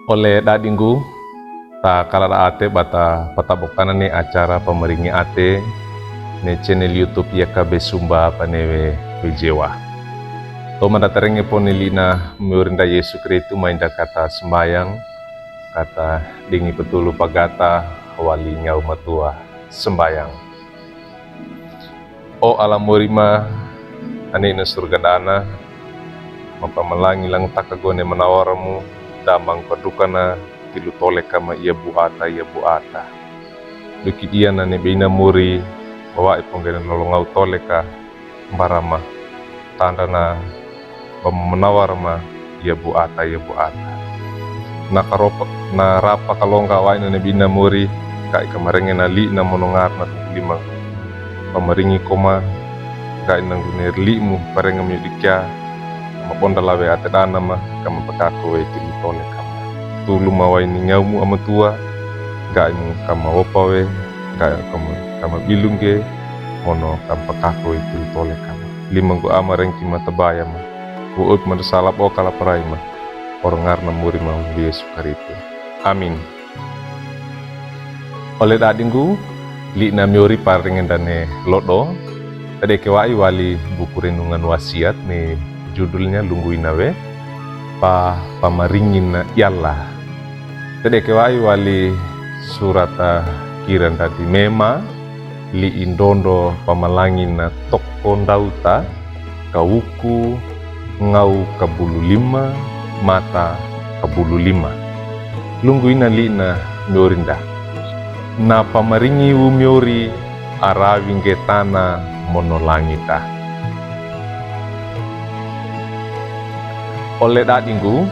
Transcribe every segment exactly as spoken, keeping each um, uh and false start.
Ole dadinggu, ta kaladak ate ba ta patabokan ne acara pamaringi ate ne channel YouTube Yakabe Sumba Panewe Wejewa. To manda tarenge poni lina miorinda Yesu Kristu mainda kata sembayang, kata dingi petulu pagata wali nyau matua sembayang. O ala morima, ani ne surga dana, mapamalangi langtaka gone manawaramu, damang padukana tilu toleka ma iya buata, iya buata. Duki dia nani beina muri, bawa'i ponggena lolongau toleka, mbarama, tandana, ba manawar ma iya buata, iya buata. Na karopa, na rapa kalongga wa'i nani bina muri, ga'i kamarenge na lina monongar na lima. Pamaringi koma, ga'i nanggune limu, parenge miudikia, maponda lawe ate dana ma, kama pakako we tilu toleka ma. Tulu ma wa'i ni nyaumu amatua, ga'i mu kama wopa we, ga'i kama, kama bilungge, mono kama pakako we tilu toleka ma. Lima gu ama rengki ma tabaya ma. Wu'ut ma dasalap o kalaparai ma. Orongar na muri ma Yesu Kristu. Amin. Ole dadinggu, lina miori paringenda ne lodo. Tadeke wa'i wali buku renungan wasiat ne judulnya lungguina we. Pa, pamaringina yala. Tadeke wa'i wali surata kiranda di mema, li'i ndondo pamalangina toko ndauta, kawuku ngau kabulu lima, mata kabulu lima. Lungguina lina miorinda. Na pamaringi wu miori, arawi ngge tana mono langita. Ole dadinggu,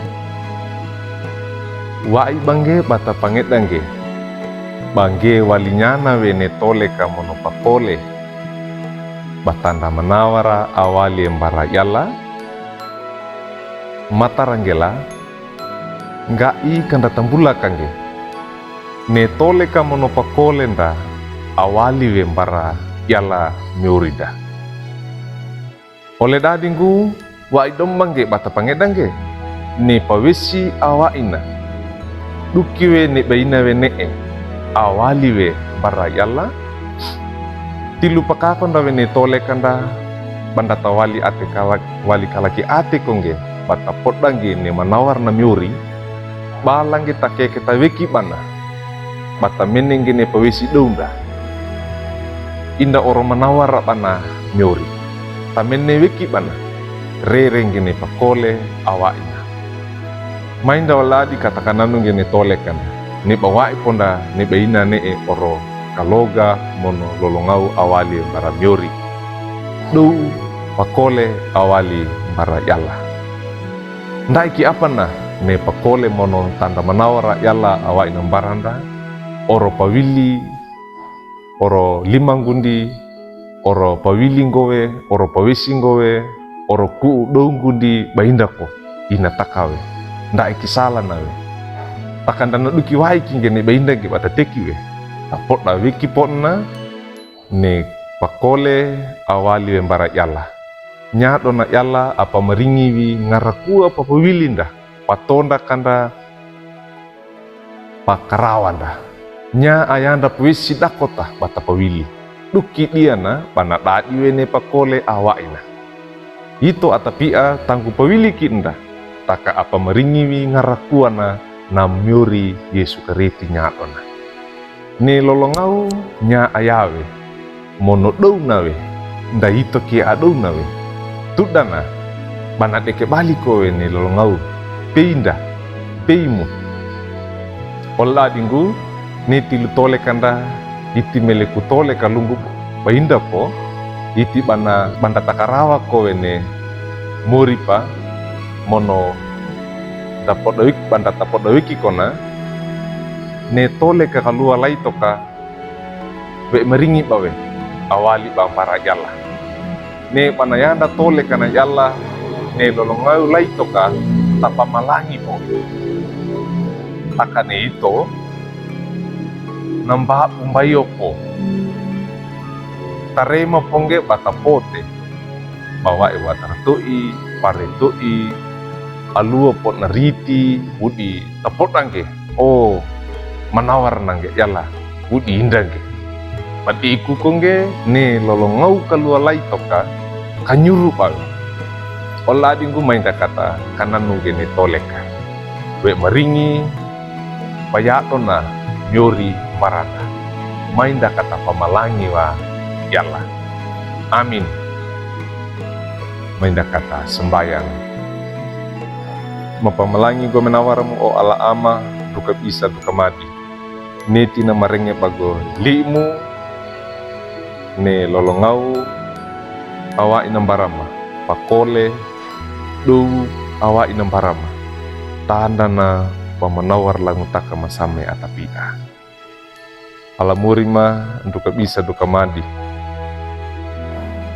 wa'i bangge bata pangedangge. Bangge wali nyana we ne toleka mono pakole. Batanda manawara awali embara yala. Mataranggela, ga'i kanda tambulakangge. Ne toleka mono pakole nda awali we mbara yala miorida. Ole dadinggu, wa'i dombangge bata pangedangge. Ne pawesi awa'ina. Duki we ne baina we ne'e. Awali we mbara yala. Tilu pakako nda we ne toleka nda. Banda tawali ate kala, wali kalaki ate kongge. Bata podangge ne manawar na miori. Balangge takeke taweki bana. Bata menengge ne pawesi dounda. Inda oro manawara bana miori. Tamene weki bana. Rerengge ne pakole awa'ina. Mainda waladi katakananu ngge ne toleka nda. Ne bawa'i ponda ne baina ne'e oro kaloga mono lolongau awali mbara miori. Dou pakole awali mbara yala. Nda'iki apana ne pakole mono tanda manawara yala awa'ina mbaranda, oro pawili, oro lima nggundi, oro pawili nggowe, oro pawesi nggowe, oro ku'u dou nggundi bainda ko, ina taka we. Nda'iki salana we. Takanda na duki wa'i ki ngge ne bainda ngge bata teki we. Tapoda weki pona, ne pakole awali we mbara yala. Nyadona yala apamaringi wi ngarakua papawili nda, patonda kanda pakarawanda. Nya ayanda pawesi dakota bata pawili. Duki diana bana dadi we ne pakole awa'ina. Ito atapia tanggu pawili ki nda, taka apamaringi wi ngarakuana na miori Yesu Kristu nyadona. Ne lolongau nya ayawe, mono douna we, nda ito ki adouna we. Tudana, bana deke bali ko we ne lolongau, pei nda, pei mu. Ole dadinggu, ne tilu toleka nda, iti meleku toleka lunggu bainda ko, iti bana banda takarawa ko we ne moripa, mono tapoda weki, banda tapoda weki kona, ne toleka kalua laitoka, we maringi bawe, awali ba mbara yala. Ne bana yanda toleka na yala, ne lolongau laitoka, tapamalangi po. Taka ne ito, namba umbayo po. Tarema pongge bata pote. Bawa'i watara to'i, pare to'i, aluwo po'nariti, wudi tapotangge. O, manawar nangge yala, wudi indangge. Madiku kongge, ne lolongaw kaluwa layi toka, kanyuru bawe. Ola adinggu maindakata, kananungge ne toleka. We maringi, payadona, miyori mbarana. Maindakata pamalangi wa yala. Amin. Maindakata sambayang. Mapamalangi go manawar mu o Allah Ama, duka bisa duka madi. Ne tina marenge bago limu, ne lolongaw awa inambarama, pakole, do awa inambarama. Tandana pamanawar langutaka masame atapia. Ala mori ma, duka bisa duka madi.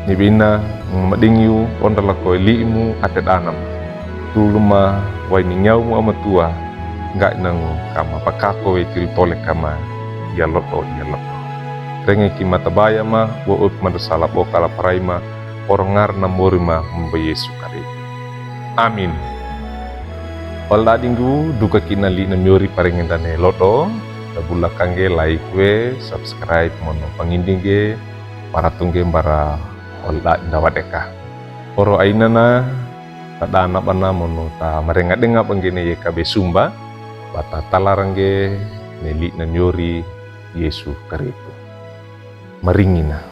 Ni bina, madingi u, ondra lako limu, ate danam. Tulu ma, wai ni nyaw mu amatua, ngga inangu kama pakako we til tole kama, ya loto, ya loto. Renge ki matabaya ma, wo up madasala boka la paraima, orongar na mori ma, mba Yesu kari. Amin. Ola adinggu, duka kina li na miyori parenge dane lodo, tabula kangge like we, subscribe mono pangindingge, paratungge mbara ola indawadeka. Oro ainana, tadana bana mono ta marenga denga banggene yeka be sumba, bata talarangge ne li na miyori Yesu karitu. Maringina.